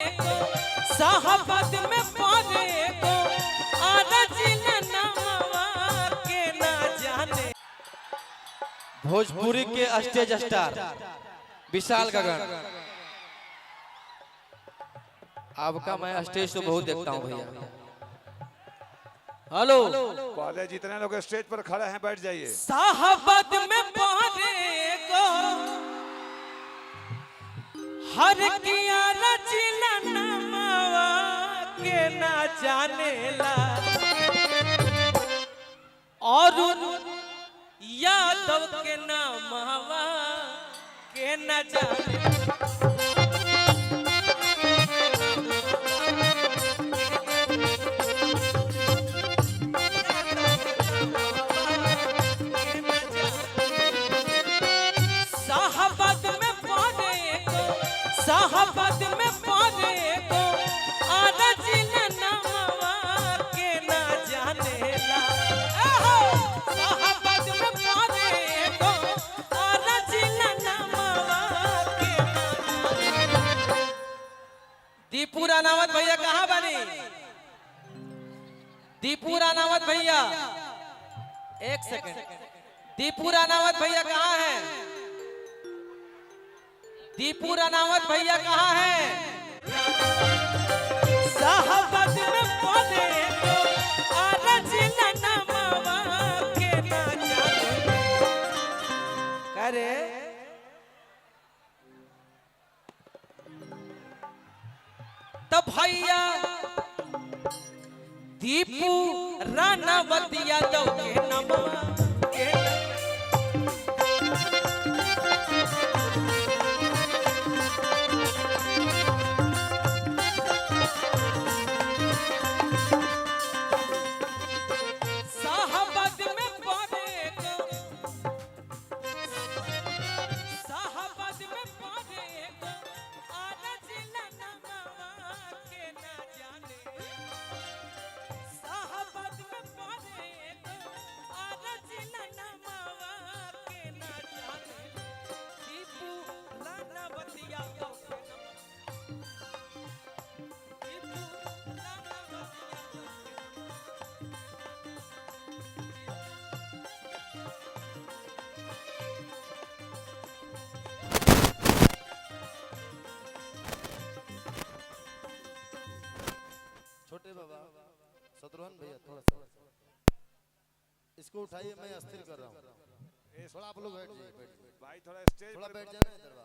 साहबत में पारे को आरजिल नमवा के ना जाने। भोजपुरी के स्टेज स्टार विशाल गगन, आपका मैं स्टेज तो बहुत देखता हूँ भैया। हेलो, पहले जितने लोग स्टेज पर खड़े हैं बैठ जाइए। साहबत में पारे को हर किया रचिल नमवा के ना जानेला। और यादव के नामवा के ना जाने। साहबत में पारे को, साहबत में पारे को आरजिल नमवा के ना जानेला। आहो, साहबत में पारे को आरजिल नमवा के ना जानेला। दीपू रानावत भैया कहाँ बनी? दीपू रानावत भैया एक सेकंड, दीपू रानावत भैया कहाँ हैं? दीपू रानावत भैया कहाँ हैं? साहबत में पारे को आरजिल नमवा के ना जाने। करे तो भैया दीपू रानावत यादव के नमवा के ना। साहबत में पारे को, साहबत में पारे को आरजिल नमवा के ना जाने। साहबत में पारे को आरजिल नमवा के ना जाने। दीपू रानावत यादव के नमवा, दीपू रानावत यादव के नमवा। छोटे बाबा शत्रुघ्न भैया थोड़ा सा इसको उठाइए, मैं अस्थिर कर रहा हूँ। थोड़ा आप लोग बैठ जाइए, बैठ जाइए। भाई थोड़ा स्टेज थोड़ा पर बैठ जाए ना इधर बाबा।